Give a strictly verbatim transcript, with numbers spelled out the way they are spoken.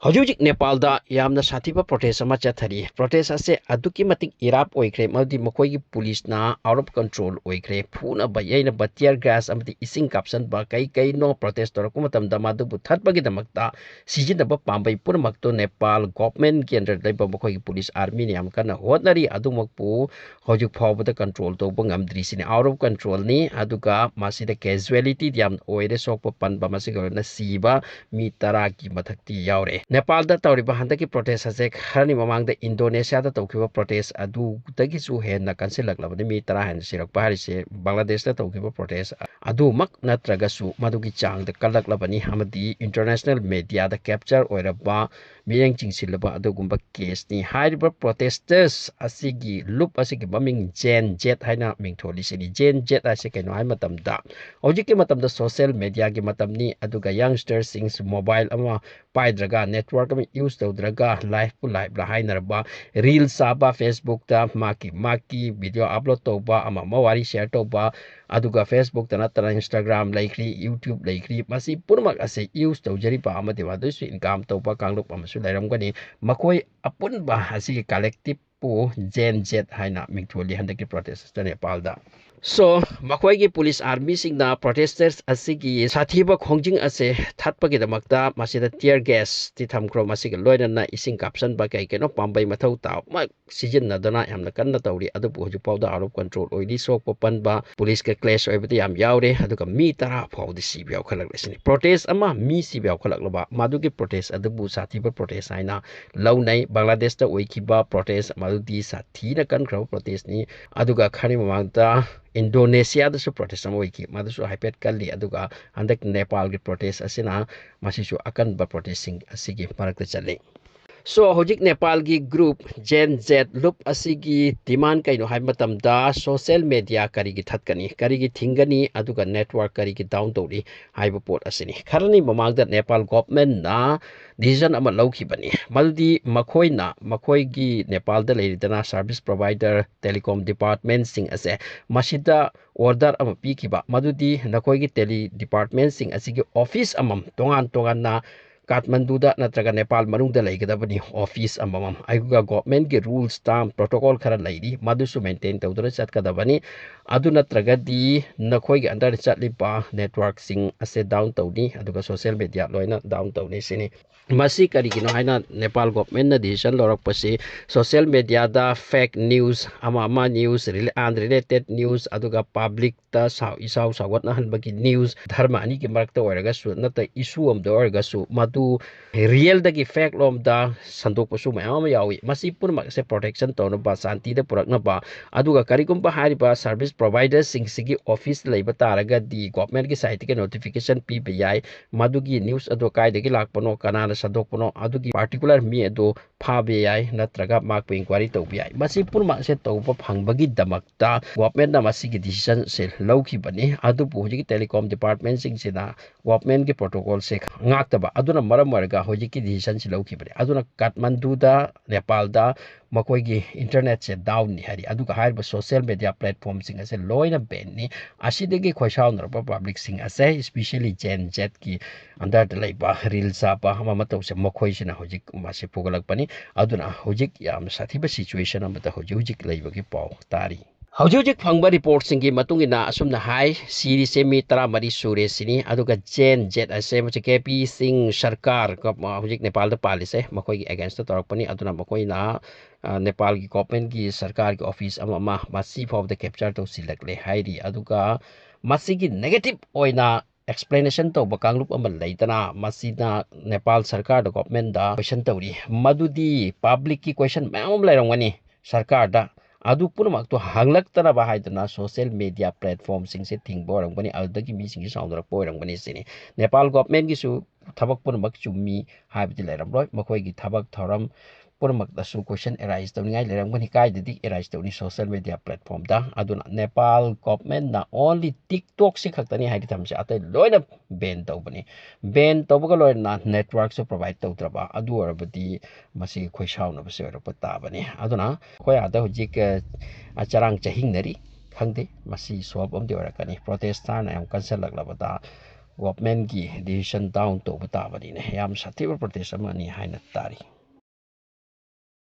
ꯍꯧꯖꯤꯛ ꯍꯧꯖꯤꯛ ꯅꯦꯄꯥꯜꯗ ꯌꯥꯝꯅ ꯁꯥꯊꯤꯕ ꯄ꯭ꯔꯣꯇꯦꯁ ꯑꯃ ꯆꯠꯊꯔꯤ꯫ ꯄ꯭ꯔꯣꯇꯦꯁ ꯑꯁꯦ ꯑꯗꯨꯛꯀꯤ ꯃꯇꯤꯛ ꯏꯔꯥꯞ ꯑꯣꯏꯈ꯭ꯔꯦ, ꯃꯔꯝꯗꯤ ꯃꯈꯣꯏꯒꯤ ꯄꯨꯂꯤꯁꯅ out of control ꯑꯣꯏꯈ꯭ꯔꯦ꯫ ꯐꯨꯅꯕ ꯌꯩꯅꯕ, tear gas ꯑꯃꯗꯤ ꯏꯁꯤꯡ ꯀꯥꯞꯁꯤꯟꯕ, ꯀꯩ ꯀꯩꯅꯣ ꯄ꯭ꯔꯣꯇꯦꯁ ꯇꯧꯔꯛꯄ ꯃꯇꯝꯗ ꯃꯗꯨꯕꯨ ꯊꯠꯄꯒꯤꯗꯃꯛꯇ ꯁꯤꯖꯤꯟꯅꯕ ꯄꯥꯝꯕꯩ ꯄꯨꯝꯅꯃꯛꯇꯣ ꯅꯦꯄꯥꯜ ꯒꯣꯚꯔꯟꯃꯦꯟꯠꯀꯤ under ꯂꯩꯕ ꯃꯈꯣꯏꯒꯤ ꯄꯨꯂꯤꯁ ꯑꯥꯔꯃꯤꯅ ꯌꯥꯝ ꯀꯟꯅ ꯍꯣꯠꯅꯔꯤ꯫ ꯑꯗꯨꯃꯛꯄꯨ ꯍꯧꯖꯤꯛ ꯐꯥꯎꯕꯗ control ꯇꯧꯕ ꯉꯝꯗ꯭ꯔꯤꯁꯤꯅꯤ꯫ Out of controlꯅꯤ꯫ ꯑꯗꯨꯒ ꯃꯁꯤꯗ casualtyꯗꯤ ꯌꯥꯝ ꯑꯣꯏꯔꯦ, ꯁꯣꯛꯄ ꯄꯟꯕ, ꯃꯁꯤꯒ ꯂꯣꯏꯅꯅ ꯁꯤꯕ ꯃꯤ ꯇꯔꯥꯒꯤ ꯃꯊꯛꯇꯤ ꯌꯥꯎꯔꯦ꯫ ꯅꯦꯄꯥꯜꯗ ꯇꯧꯔꯤꯕ ꯍꯟꯗꯛꯀꯤ ꯄ꯭ꯔꯣꯇꯦꯁ ꯑꯁꯦ ꯈꯔꯅꯤ ꯃꯃꯥꯡꯗ ꯏꯟꯗꯣꯅꯦꯁꯤꯌꯥꯗ ꯇꯧꯈꯤꯕ ꯄ꯭ꯔꯣꯇꯦꯁ ꯑꯗꯨꯗꯒꯤꯁꯨ ꯍꯦꯟꯅ ꯀꯟꯁꯤꯜꯂꯛꯂꯕꯅꯤ꯫ ꯃꯤ ꯇꯔꯥ ꯍꯦꯟꯅ ꯁꯤꯔꯛꯄ ꯍꯥꯏꯔꯤꯁꯦ ꯕꯪꯒ꯭ꯂꯥꯗꯦꯁꯇ ꯇꯧꯈꯤꯕ ꯄ꯭ꯔꯣꯇꯦꯁ ꯑꯗꯨꯃꯛ ꯅꯠꯇ꯭ꯔꯒꯁꯨ ꯃꯗꯨꯒꯤ ꯆꯥꯡꯗ ꯀꯜꯂꯛꯂꯕꯅꯤ ꯑꯃꯗꯤ international mediaꯗ capture ꯑꯣꯏꯔꯕ, ꯃꯤꯠꯌꯦꯡ ꯆꯤꯡꯁꯤꯜꯂꯕ ꯑꯗꯨꯒꯨꯝꯕ caseꯅꯤ꯫ ꯍꯥꯏꯔꯤꯕ protesters ꯑꯁꯤꯒꯤ ꯂꯨꯞ ꯑꯁꯤꯒꯤ ꯃꯃꯤꯡ Gen Z ꯍꯥꯏꯅ ꯃꯤꯡꯊꯣꯜꯂꯤꯁꯤꯅꯤ꯫ Gen Z ꯍꯥꯏꯁꯦ ꯀꯩꯅꯣ ꯍꯥꯏꯕ ꯃꯇꯝꯗ, ꯍꯧꯖꯤꯛꯀꯤ ꯃꯇꯝꯗ social mediaꯒꯤ ꯃꯇꯝꯅꯤ, ꯑꯗꯨꯒ youngsterꯁꯤꯡꯁꯨ mobile ꯑꯃ ꯄꯥꯏꯗ꯭ꯔꯒ, network ꯑꯃ use ꯇꯧꯗ꯭ꯔꯒ, liveꯄꯨ liveꯂ ꯍꯥꯏꯅꯔꯕ, reel ꯆꯥꯕ, Facebookꯇ ꯃꯥꯒꯤ ꯃꯥꯒꯤ video upload ꯇꯧꯕ, ꯑꯃ ꯑꯃ ꯋꯥꯔꯤ share ꯇꯧꯕ, ꯑꯗꯨꯒ Facebookꯇ ꯅꯠꯇꯅ Instagram ꯂꯩꯈ꯭ꯔꯤ, YouTube ꯂꯩꯈ꯭ꯔꯤ, ꯃꯁꯤ ꯄꯨꯝꯅꯃꯛ ꯑꯁꯤ use ꯇꯧꯖꯔꯤꯕ ꯑꯃꯗꯤ ꯃꯗꯨꯏꯁꯨ income ꯇꯧꯕ ꯀꯥꯡꯂꯨꯞ ꯑꯃꯁꯨ ꯂꯩꯔꯝꯒꯅꯤ꯫ ꯃꯈꯣꯏ ꯑꯄꯨꯟꯕ ꯑꯁꯤꯒꯤ collectiveꯄꯨ Gen Z ꯍꯥꯏꯅ ꯃꯤꯡꯊꯣꯜꯂꯤ ꯍꯟꯗꯛꯀꯤ protest ꯑꯁꯤꯗ ꯅꯦꯄꯥꯜꯗ꯫ So, ꯃꯈꯣꯏꯒꯤ ꯄꯨꯂꯤꯁ ꯑꯥꯔꯃꯤꯁꯤꯡꯅ protesters ꯑꯁꯤꯒꯤ ꯁꯥꯊꯤꯕ ꯈꯣꯡꯖꯪ ꯑꯁꯦ ꯊꯠꯄꯒꯤꯗꯃꯛꯇ ꯃꯁꯤꯗ tear gasꯇꯤ ꯊꯝꯈ꯭ꯔꯣ, ꯃꯁꯤꯒ ꯂꯣꯏꯅꯅ ꯏꯁꯤꯡ ꯀꯥꯞꯁꯤꯟꯕ ꯀꯩ ꯀꯩꯅꯣ ꯄꯥꯝꯕꯩ ꯃꯊꯧ ꯇꯥꯕ ꯁꯤꯖꯤꯟꯅꯗꯨꯅ ꯌꯥꯝꯅ ꯀꯟꯅ ꯇꯧꯔꯤ꯫ ꯑꯗꯨꯕꯨ ꯍꯧꯖꯤꯛ ꯐꯥꯎꯗ out of control ꯑꯣꯏꯔꯤ꯫ ꯁꯣꯛꯄ ꯄꯟꯕ, ꯄꯨꯂꯤꯁꯀ clash ꯑꯣꯏꯕꯗꯤ ꯌꯥꯝ ꯌꯥꯎꯔꯦ꯫ ꯑꯗꯨꯒ ꯃꯤ ꯇꯔꯥ ꯐꯥꯎꯕꯗꯤ ꯁꯤꯕ ꯌꯥꯎꯈꯠꯂꯛꯂꯤꯁꯤꯅꯤ꯫ Protest ꯑꯃ ꯃꯤ ꯁꯤꯕ ꯌꯥꯎꯈꯠꯂꯛꯂꯕ, ꯃꯗꯨꯒꯤ protest ꯑꯗꯨꯕꯨ ꯁꯥꯊꯤꯕ protest ꯍꯥꯏꯅ ꯂꯧꯅꯩ꯫ ꯕꯪꯒ꯭ꯂꯥꯗꯦꯁꯇ ꯑꯣꯏꯈꯤꯕ protest ꯃꯗꯨꯗꯤ ꯁꯥꯊꯤꯅ ꯀꯟꯈ꯭ꯔꯕ protestꯅꯤ꯫ ꯑꯗꯨꯒ ꯈꯔꯅꯤ ꯃꯃꯥꯡꯗ ꯏꯟꯗꯣꯅꯦꯁꯤꯌꯥꯗꯁꯨ protest ꯑꯃ ꯑꯣꯏꯈꯤ, ꯃꯗꯨꯁꯨ ꯍꯥꯏꯐꯦꯠ ꯀꯜꯂꯤ꯫ ꯑꯗꯨꯒ ꯍꯟꯗꯛ ꯅꯦꯄꯥꯜꯒꯤ protest ꯑꯁꯤꯅ ꯃꯁꯤꯁꯨ ꯑꯀꯟꯕ protestꯁꯤꯡ ꯑꯁꯤꯒꯤ ꯃꯔꯛꯇ ꯆꯜꯂꯤ꯫ So, ꯍꯧꯖꯤꯛ ꯅꯦꯄꯥꯜꯒꯤ group Gen Z ꯂꯨꯞ ꯑꯁꯤꯒꯤ demand ꯀꯩꯅꯣ ꯍꯥꯏꯕ ꯃꯇꯝꯗ social media ꯀꯔꯤꯒꯤ ꯊꯠꯀꯅꯤ, ꯀꯔꯤꯒꯤ ꯊꯤꯡꯒꯅꯤ, ꯑꯗꯨꯒ network ꯀꯔꯤꯒꯤ down ꯇꯧꯔꯤ ꯍꯥꯏꯕ ꯄꯣꯠ ꯑꯁꯤꯅꯤ꯫ ꯈꯔꯅꯤ ꯃꯃꯥꯡꯗ ꯅꯦꯄꯥꯜ ꯒꯣꯚꯔꯟꯃꯦꯟꯠꯅ decision ꯑꯃ ꯂꯧꯈꯤꯕꯅꯤ, ꯃꯗꯨꯗꯤ ꯃꯈꯣꯏꯅ ꯃꯈꯣꯏꯒꯤ ꯅꯦꯄꯥꯜꯗ ꯂꯩꯔꯤꯗꯅ service provider telecom departmentꯁꯤꯡ ꯑꯁꯦ ꯃꯁꯤꯗ order ꯑꯃ ꯄꯤꯈꯤꯕ, ꯃꯗꯨꯗꯤ ꯅꯈꯣꯏꯒꯤ tele departmentꯁꯤꯡ ꯑꯁꯤꯒꯤ office ꯑꯃꯃꯝ ꯇꯣꯉꯥꯟ ꯇꯣꯉꯥꯟꯅ ꯀꯥꯊꯃꯟꯗꯨꯗ ꯅꯠꯇ꯭ꯔꯒ ꯅꯦꯄꯥꯜ ꯃꯅꯨꯡꯗ ꯂꯩꯒꯗꯕꯅꯤ ꯑꯣꯐꯤꯁ ꯑꯃꯃꯝ꯫ ꯑꯗꯨꯒ ꯒꯣꯚꯔꯟꯃꯦꯟꯠꯀꯤ ꯔꯨꯜꯁ, ꯇꯥꯔꯝ, ꯄ꯭ꯔꯣꯇꯣꯀꯣꯜ ꯈꯔ ꯂꯩꯔꯤ, ꯃꯗꯨꯁꯨ ꯃꯦꯟꯇꯦꯟ ꯇꯧꯗꯨꯅ ꯆꯠꯀꯗꯕꯅꯤ꯫ ꯑꯗꯨ ꯅꯠꯇ꯭ꯔꯒꯗꯤ ꯅꯈꯣꯏꯒꯤ ꯑꯟꯗꯔꯗ ꯆꯠꯂꯤꯕ ꯅꯦꯠꯋꯥꯔꯛꯁꯤꯡ ꯑꯁꯦ ꯗꯥꯎꯟ ꯇꯧꯅꯤ, ꯑꯗꯨꯒ ꯁꯣꯁꯤꯌꯦꯜ ꯃꯦꯗꯤꯌꯥ ꯂꯣꯏꯅ ꯗꯥꯎꯟ ꯇꯧꯅꯤ ꯁꯤꯅꯤ꯫ ꯃꯁꯤ ꯀꯔꯤꯒꯤꯅꯣ ꯍꯥꯏꯅ ꯅꯦꯄꯥꯜ ꯒꯣꯚꯔꯟꯃꯦꯟꯠꯅ ꯗꯤꯁꯤꯖꯟ ꯂꯧꯔꯛꯄꯁꯤ, ꯁꯣꯁꯤꯌꯦꯜ ꯃꯦꯗꯤꯌꯥꯗ ꯐꯦꯛ ꯅ꯭ꯌꯨꯁ, ꯑꯃ ꯑꯃ ꯅ꯭ꯌꯨꯁ, ꯑꯟꯔꯤꯂꯦꯇꯦꯗ ꯅ꯭ꯌꯨꯁ, ꯑꯗꯨꯒ ꯄꯕ꯭ꯂꯤꯛꯇ ꯁꯥꯎ-, ꯏꯁꯥꯎ ꯁꯥꯎꯒꯠꯅꯍꯟꯕꯒꯤ ꯅ꯭ꯌꯨꯁ, ꯙꯔꯃ ꯑꯅꯤꯒꯤ ꯃꯔꯛꯇ ꯑꯣꯏꯔꯒꯁꯨ, ꯅꯠꯇ꯭ꯔ ꯏꯁꯨ ꯑꯃꯗ ꯑꯣꯏꯔꯒꯁꯨ, ꯃꯗꯨ ꯔꯤꯌꯦꯜꯗꯒꯤ ꯐꯦꯛ ꯂꯣꯝꯗ ꯁꯟꯗꯣꯛꯄꯁꯨ ꯃꯌꯥꯝ ꯑꯃ ꯌꯥꯎꯏ꯫ ꯃꯁꯤ ꯄꯨꯝꯅꯃꯛ ꯑꯁꯦ ꯄ꯭ꯔꯣꯇꯦꯛꯁꯟ ꯇꯧꯅꯕ, ꯁꯥꯟꯇꯤꯗ ꯄꯨꯔꯛꯅꯕ, ꯑꯗꯨꯒ ꯀꯔꯤꯒꯨꯝꯕ ꯍꯥꯏꯔꯤꯕ ꯁꯔꯚꯤꯁ ꯄ꯭ꯔꯣꯚꯥꯏꯗꯔꯁꯤꯡꯁꯤꯒꯤ ꯑꯣꯐꯤꯁ ꯂꯩꯕ ꯇꯥꯔꯒꯗꯤ ꯒꯣꯚꯔꯟꯃꯦꯟꯠꯀꯤ ꯁꯥꯏꯠꯇꯒꯤ ꯅꯣꯇꯤꯐꯤꯀꯦꯁꯟ ꯄꯤꯕ ꯌꯥꯏ꯫ ꯃꯗꯨꯒꯤ ꯅ꯭ꯌꯨꯁ ꯑꯗꯨ ꯀꯥꯏꯗꯒꯤ ꯂꯥꯛꯄꯅꯣ, ꯀꯅꯥꯅ ꯁꯟꯗꯣꯛꯄꯅꯣ, ꯑꯗꯨꯒꯤ ꯄꯥꯔꯇꯤꯀꯨꯂꯔ ꯃꯤ ꯑꯗꯨ ꯐꯥꯕ ꯌꯥꯏ, ꯅꯠꯇ꯭ꯔꯒ ꯃꯍꯥꯛꯄꯨ ꯏꯟꯀ꯭ꯋꯥꯏꯔꯤ ꯇꯧꯕ ꯌꯥꯏ꯫ ꯃꯁꯤ ꯄꯨꯝꯅꯃꯛ ꯑꯁꯦ ꯇꯧꯕ ꯐꯪꯕꯒꯤꯗꯃꯛꯇ ꯒꯣꯚꯔꯟꯃꯦꯟꯠꯅ ꯃꯁꯤꯒꯤ ꯗꯤꯁꯤꯖꯟꯁꯦ ꯂꯧꯈꯤꯕꯅꯤ꯫ ꯑꯗꯨꯕꯨ ꯍꯧꯖꯤꯛꯀꯤ ꯇꯦꯂꯤꯀꯣꯝ ꯗꯤꯄꯥꯔꯠꯃꯦꯟꯠꯁꯤꯡꯁꯤꯅ ꯒꯣꯚꯔꯟꯃꯦꯟꯠꯀꯤ ꯄ꯭ꯔꯣꯇꯣꯀꯣꯜꯁꯦ ꯉꯥꯛꯇꯕ ꯑꯗꯨꯅ ꯃꯔꯝ ꯑꯣꯏꯔꯒ ꯍꯧꯖꯤꯛꯀꯤ ꯗꯤꯁꯤꯖꯟꯁꯤ ꯂꯧꯈꯤꯕꯅꯤ꯫ ꯑꯗꯨꯅ ꯀꯥꯊꯃꯟꯗꯨꯗ, ꯅꯦꯄꯥꯜꯗ ꯃꯈꯣꯏꯒꯤ ꯏꯟꯇꯔꯅꯦꯠꯁꯦ ꯗꯥꯎꯟꯅꯤ ꯍꯥꯏꯔꯤ꯫ ꯑꯗꯨꯒ ꯍꯥꯏꯔꯤꯕ ꯁꯣꯁꯤꯌꯦꯜ ꯃꯦꯗꯤꯌꯥ ꯄ꯭ꯂꯦꯠꯐꯣꯝꯁꯤꯡ ꯑꯁꯦ ꯂꯣꯏꯅ ꯕꯦꯟꯅꯤ꯫ ꯑꯁꯤꯗꯒꯤ ꯈꯣꯏꯁꯥꯎꯅꯔꯕ ꯄꯕ꯭ꯂꯤꯛꯁꯤꯡ ꯑꯁꯦ, ꯏꯁꯄꯤꯁꯦꯜꯂꯤ ꯖꯦꯟ ꯖꯦꯠꯀꯤ ꯑꯟꯗꯔꯗ ꯂꯩꯕ ꯔꯤꯜ ꯆꯥꯕ ꯑꯃ ꯑꯃ ꯇꯧꯁꯦ, ꯃꯈꯣꯏꯁꯤꯅ ꯍꯧꯖꯤꯛ ꯃꯁꯤ ꯐꯨꯒꯠꯂꯛꯄꯅꯤ꯫ ꯑꯗꯨꯅ ꯍꯧꯖꯤꯛ ꯌꯥꯝꯅ ꯁꯥꯊꯤꯕ ꯁꯤꯆꯨꯋꯦꯁꯟ ꯑꯃꯗ ꯍꯧꯖꯤꯛ ꯍꯧꯖꯤꯛ ꯂꯩꯕꯒꯤ ꯄꯥꯎ ꯇꯥꯔꯤ꯫ ꯍꯧꯖꯤꯛ ꯍꯧꯖꯤꯛ ꯐꯪꯕ ꯔꯤꯄꯣꯔꯠꯁꯤꯡꯒꯤ ꯃꯇꯨꯡ ꯏꯟꯅ ꯑꯁꯨꯝꯅ ꯍꯥꯏ, ꯁꯤꯔꯤꯁꯦ ꯃꯤ ꯇꯔꯥꯃꯔꯤ ꯁꯨꯔꯦ ꯁꯤꯅꯤ꯫ ꯑꯗꯨꯒ ꯖꯦꯟ ꯖꯦꯠ ꯑꯁꯦ ꯃꯁꯤ ꯀꯦ ꯄꯤ ꯁꯤꯡ ꯁꯔꯀꯥꯔ, ꯍꯧꯖꯤꯛ ꯅꯦꯄꯥꯜꯗ ꯄꯥꯜꯂꯤꯁꯦ, ꯃꯈꯣꯏꯒꯤ ꯑꯦꯒꯦꯟꯁꯇ ꯇꯧꯔꯛꯄꯅꯤ꯫ ꯑꯗꯨꯅ ꯃꯈꯣꯏꯅ, ꯑ, ꯅꯦꯄꯥꯜꯒꯤ ꯒꯣꯚꯔꯟꯃꯦꯟꯠꯀꯤ ꯁꯔꯀꯥꯔꯒꯤ ꯑꯣꯐꯤꯁ ꯑꯃ ꯑꯃ ꯃꯁꯤ ꯐꯥꯎꯕꯗ ꯀꯦꯞꯆꯔ ꯇꯧꯁꯤꯜꯂꯛꯂꯦ ꯍꯥꯏꯔꯤ꯫ ꯑꯗꯨꯒ ꯃꯁꯤꯒꯤ ꯅꯦꯒꯦꯇꯤꯚ ꯑꯣꯏꯅ ꯑꯦꯛꯁꯄ꯭ꯂꯦꯅꯦꯁꯟ ꯇꯧꯕ ꯀꯥꯡꯂꯨꯞ ꯑꯃ ꯂꯩꯗꯅ, ꯃꯁꯤꯅ ꯅꯦꯄꯥꯜ ꯁꯔꯀꯥꯔꯗ, ꯒꯣꯚꯔꯟꯃꯦꯟꯠꯗ ꯀꯣꯏꯁꯟ ꯇꯧꯔꯤ꯫ ꯃꯗꯨꯗꯤ ꯄꯕ꯭ꯂꯤꯛꯀꯤ ꯀꯣꯏꯁꯟ ꯃꯌꯥꯝ ꯑꯃ ꯂꯩꯔꯝꯒꯅꯤ ꯁꯔꯀꯥꯔꯗ꯫ ꯑꯗꯨ ꯄꯨꯝꯅꯃꯛꯇꯣ ꯍꯪꯂꯛꯇꯅꯕ ꯍꯥꯏꯗꯅ ꯁꯣꯁꯤꯌꯦꯜ ꯃꯦꯗꯤꯌꯥ ꯄ꯭ꯂꯦꯠꯐꯣꯔꯝꯁꯤꯡꯁꯦ ꯊꯤꯡꯕ ꯑꯣꯏꯔꯝꯒꯅꯤ, ꯑꯗꯨꯗꯒꯤ ꯃꯤꯁꯤꯡꯁꯦ ꯁꯥꯎꯅꯔꯛꯄ ꯑꯣꯏꯔꯝꯒꯅꯤ ꯁꯤꯅꯤ꯫ ꯅꯦꯄꯥꯜ ꯒꯣꯚꯔꯟꯃꯦꯟꯠꯀꯤꯁꯨ ꯊꯕꯛ ꯄꯨꯝꯅꯃꯛ ꯆꯨꯝꯃꯤ ꯍꯥꯏꯕꯗꯤ ꯂꯩꯔꯝꯂꯣꯏ꯫ ꯃꯈꯣꯏꯒꯤ ꯊꯕꯛ ꯊꯧꯔꯝ ꯄꯨꯝꯅꯃꯛꯇꯁꯨ ꯀꯣꯏꯁꯟ ꯑꯦꯔꯥꯏꯁ ꯇꯧꯅꯤꯡꯉꯥꯏ ꯂꯩꯔꯝꯒꯅꯤ꯫ ꯀꯥꯏꯗꯗꯤ ꯑꯦꯔꯥꯏꯁ ꯇꯧꯅꯤ? ꯁꯣꯁꯤꯌꯦꯜ ꯃꯦꯗꯤꯌꯥ ꯄ꯭ꯂꯦꯠꯐꯣꯔꯝꯗ꯫ ꯑꯗꯨꯅ ꯅꯦꯄꯥꯜ ꯒꯣꯚꯔꯟꯃꯦꯟꯠꯅ ꯑꯣꯟꯂꯤ ꯇꯤꯛꯇꯣꯛꯁꯤ ꯈꯛꯇꯅꯤ ꯍꯥꯏꯗꯤ ꯊꯝꯁꯦ, ꯑꯇꯩ ꯂꯣꯏꯅ ꯕꯦꯟ ꯇꯧꯕꯅꯤ꯫ ꯕꯦꯟ ꯇꯧꯕꯒ ꯂꯣꯏꯅꯅ ꯅꯦꯠꯋꯥꯔꯛꯁꯨ ꯄ꯭ꯔꯣꯚꯥꯏꯗ ꯇꯧꯗ꯭ꯔꯕ, ꯑꯗꯨ ꯑꯣꯏꯔꯕꯗꯤ ꯃꯁꯤꯒꯤ ꯈꯣꯏꯁꯥꯎꯅꯕꯁꯤ ꯑꯣꯏꯔꯛꯄ ꯇꯥꯕꯅꯤ꯫ ꯑꯗꯨꯅ ꯑꯩꯈꯣꯏ ꯑꯥꯗ ꯍꯧꯖꯤꯛ, ꯑ, ꯆꯔꯥꯡ ꯆꯍꯤꯡꯅꯔꯤ꯫ ꯈꯪꯗꯦ, ꯃꯁꯤ ꯁꯣꯜꯕ ꯑꯃꯗꯤ ꯑꯣꯏꯔꯛꯀꯅꯤ꯫ ꯄ꯭ꯔꯣꯇꯦꯁꯇꯥꯔꯅ ꯌꯥꯝ ꯀꯟꯁꯤꯜꯂꯛꯂꯕꯗ ꯒꯣꯚꯔꯟꯃꯦꯟꯒꯤ ꯗꯤꯁꯤꯖꯟ ꯗꯥꯎꯟ ꯇꯧꯕ ꯇꯥꯕꯅꯤꯅꯦ꯫ ꯌꯥꯝ ꯁꯥꯊꯤꯕ ꯄ꯭ꯔꯣꯇꯦꯁ ꯑꯃꯅꯤ ꯍꯥꯏꯅ ꯇꯥꯔꯤ꯫